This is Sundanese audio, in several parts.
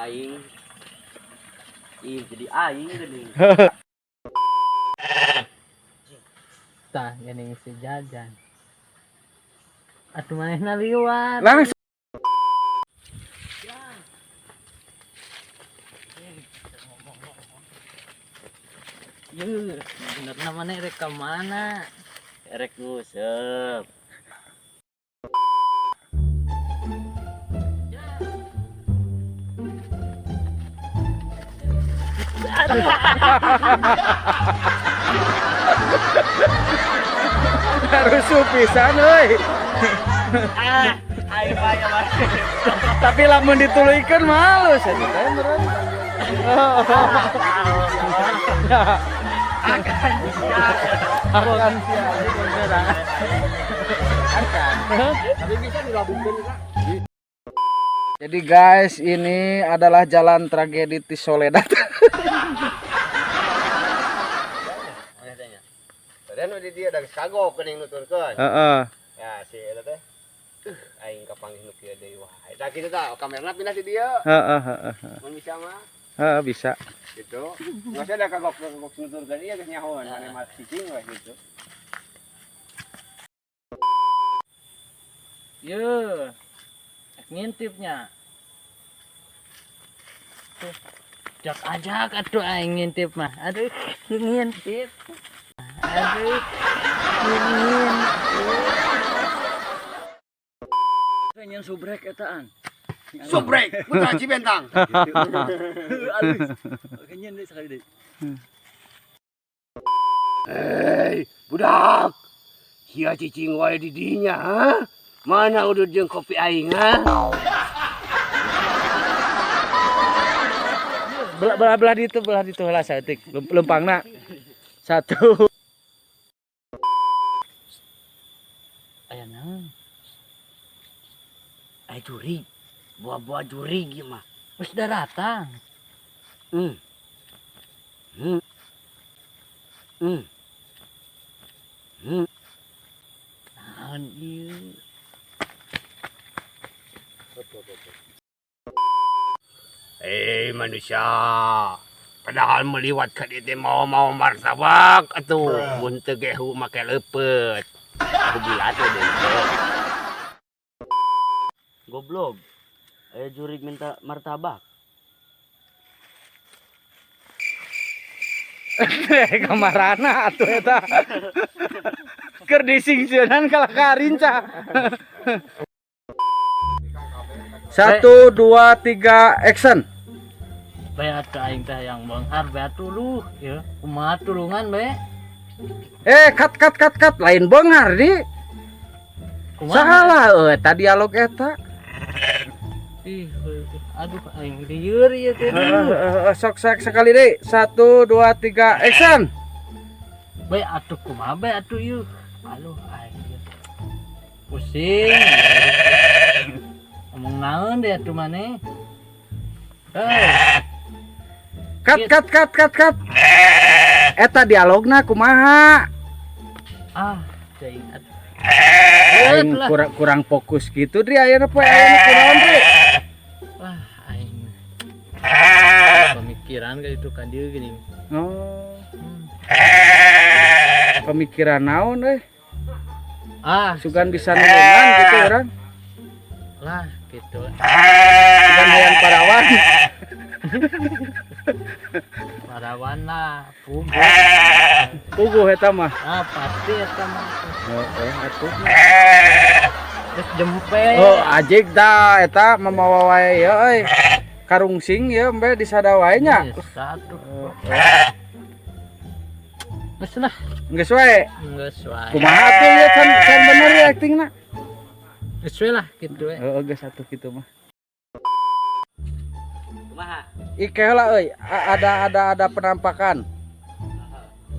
Aing. Ih, jadi aing geuning. Tah, geuning si Jajan. Atuh manehna liwat. Langsung. Yuh, bener maneh rek ka mana? Erek nguseup. Rusuh pisan euy. Ah, aing mah ya mah. Tapi lamun dituluykeun malu sia teh meureun. Akan sia. Akan sia. Akan. Tapi bisa dilabuhkeun Kak. Jadi guys, ini adalah jalan tragedi di Soledad. Badan di dia dari kagok geuning nuturkeun. Heeh. Ya si eta teh. Aing kapanggih nu kieu deui wae. Tah kitu tah kamerana pindah di dieu. Heeh, heeh. Mun bisa mah Heeh, bisa. gitu. Enggak ada kagok kagok nuturkeun ieu geus nyahoan maneh mah cicing we gitu. Yuh. Ngintipnya. Tuh. Jak ajak atuh aing ngintip mah. Aduh, ngintip. Aduh, ngintip. Nyen subrek etaan. Subrek Putra Cibentang. Alus. Nyen deui sekali deui. Hei, budak. Sia cicing wae di dinya, ha? Mana udud jeung kopi aing, ha? Belah belah belah ditu heula saeutik. Lempangna. Satu. Aya naon? Ai jurig. Buah-buah jurig ieu mah. Geus daratang. Naon ieu? Eh manusia, padahal meliwat ka dieu teh mau-mau martabak atuh, mun teu gehu make leupeut. Aku bulat we deui teh. Goblok. Aya jurig minta martabak. Kamarana atuh eta. Keur disingsieunan kalah karinca. 1 2 3 action. Bae atuh aing teh yang beunghar bae atuh ieu. Kumaha tulungan bae? Cut cut cut cut lain beunghar di. Kumaha? Salah euy eta dialog eta. Ih, aduh aing lieur ieu teh. Sok sok sekali deui. 1 2 3 action. Bae atuh kumaha bae atuh ieu. Aduh aing ieu. Pusing. Ngomong naon deh atuh maneh? Hei, Cut cut cut cut cut. Eta dialogna kumaha? ah, cing atuh. Aing kurang kurang fokus gitu Dri ayeuna poe ayeuna kunaon Dri? Wah, aing. Pemikiran ka itu ka dieu geuning. Oh. Pemikiran naon euy? Ah, Sugan bisa nulungan gitu orang. lah gitu. Sugan hayang parawan. Parawan lah, puguh. Puguh eta mah. Ah, pasti eta mah. Heeh, atuh. Terus jempe. Oh, ajik dah eta mamawa wae ye euy. Karungsing ye embe disada wae nya. Satu. Geus lah, Geus wae. geus wae. Kumaha atuh ieu can can bener ya aktingna. Geus we lah kitu we. Heeh, geus atuh kitu mah. Kumaha? Ike heula euy, ada penampakan.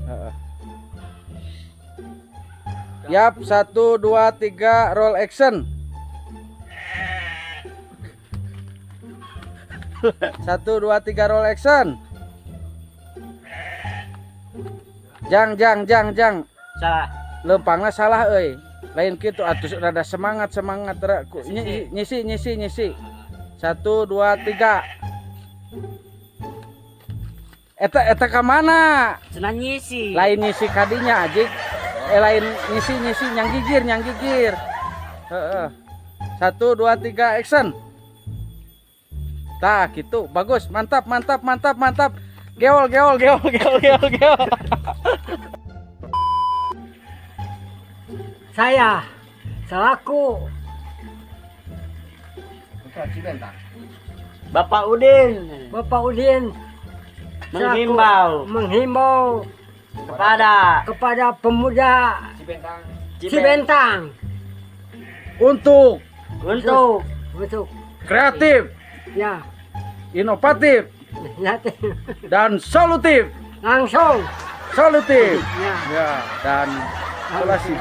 Heeh. Yap, 1 2 3 roll action. 1 2 3 roll action. Jang jang jang jang. Salah. Lempangna salah euy. Lain kitu atuh rada semangat semangat nyisi nyisi nyisi. 1 2 3. Eta eta ka mana? Cenah nyisi. Lain nyisi kadinya ajik. Eh, lain nyisi nyisi nyang gigir, nyang gigir. Heeh. Satu, dua, tiga, action. Tah, gitu. Bagus, mantap, mantap, mantap, mantap. Geol, geol, geol, geol, geol, geol. Saya selaku Bapak Udin Bapak Udin selaku menghimbau menghimbau kepada kepada pemuda Cibentang Untuk untuk untuk kreatif, ya inovatif, nanti dan solutif. Langsung Solutif. Ya. Ya, dan solasi.